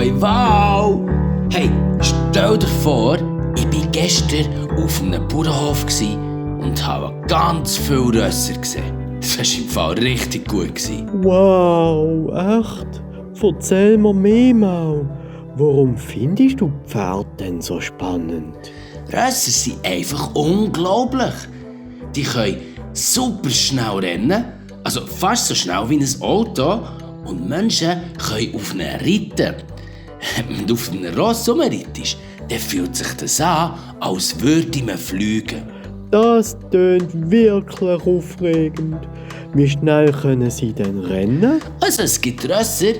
Hey, wow! Hey, stell dir vor, ich war gestern auf einem Bauernhof und habe ganz viele Rösser gesehen. Das war im Fall richtig gut. Wow, echt? Erzähl mir mehr mal. Warum findest du die Pferde denn so spannend? Rösser sind einfach unglaublich. Die können super schnell rennen, also fast so schnell wie ein Auto. Und Menschen können auf ihnen reiten. Wenn du auf einem Ross rumreitest, dann fühlt sich das an, als würde man fliegen. Das tönt wirklich aufregend. Wie schnell können sie denn rennen? Also es gibt Rösser,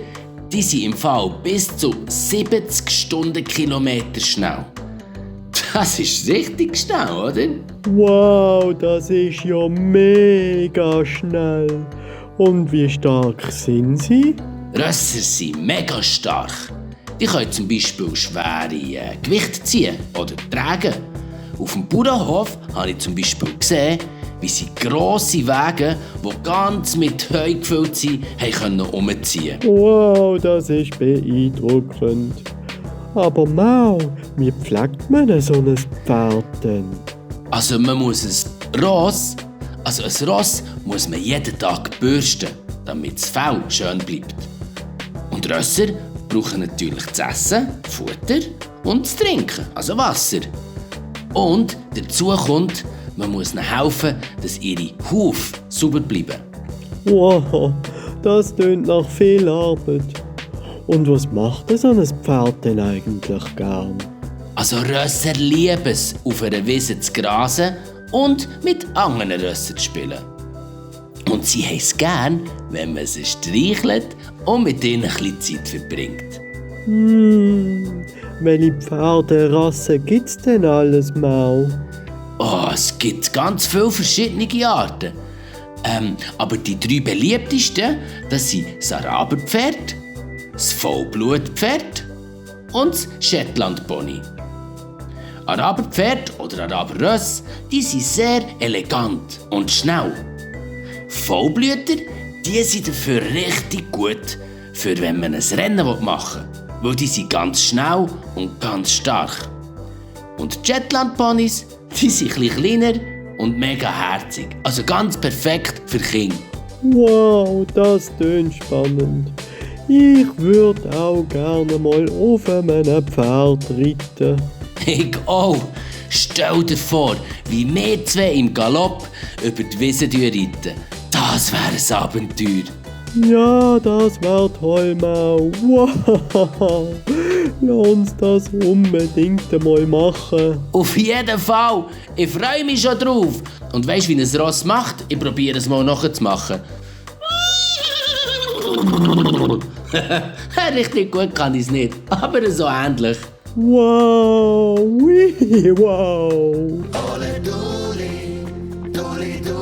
die sind im Fall bis zu 70 Stundenkilometer schnell. Das ist richtig schnell, oder? Wow, das ist ja mega schnell. Und wie stark sind sie? Rösser sind mega stark. Die können zum Beispiel schwere Gewichte ziehen oder tragen. Auf dem Bauernhof habe ich zum Beispiel gesehen, wie sie grosse Wagen, die ganz mit Heu gefüllt sind, können umziehen. Wow, das ist beeindruckend. Aber Mau, wie pflegt man so ein Pferd denn? Also man muss ein Ross muss man jeden Tag bürsten, damit das Fell schön bleibt. Und Rösser brauchen natürlich zu essen, Futter und zu trinken, also Wasser. Und dazu kommt, man muss ihnen helfen, dass ihre Hufe sauber bleiben. Wow, das tönt nach viel Arbeit. Und was macht so ein Pferd denn eigentlich gern? Also Rösser lieben es, auf einer Wiese zu grasen und mit anderen Rössern zu spielen. Und sie haben es gern, wenn man sie streichelt und mit ihnen ein bisschen Zeit verbringt. Welche Pferderassen gibt's denn alles, Mau? Oh, es gibt ganz viele verschiedene Arten. Aber die 3 beliebtesten, das sind das Araberpferd, das Vollblutpferd und das Shetlandpony. Araberpferd oder Araberröss, die sind sehr elegant und schnell. Vollblüter, die sind dafür richtig gut, für wenn man ein Rennen machen will, weil die sind ganz schnell und ganz stark. Und die Shetlandponys, die sind ein bisschen kleiner und mega herzig, also ganz perfekt für Kinder. Wow, das tönt spannend. Ich würde auch gerne mal auf einem Pferd reiten. Ich auch. Stell dir vor, wie wir 2 im Galopp über die Wiese reiten. Das wäre ein Abenteuer. Ja, das wär toll, Mau. Wow, lass uns das unbedingt einmal machen. Auf jeden Fall. Ich freue mich schon drauf. Und weisst, wie ein Ross macht? Ich probiere es mal nachzumachen. Richtig gut kann ich es nicht, aber so ähnlich. Wow, wow. Ole doli, doli doli.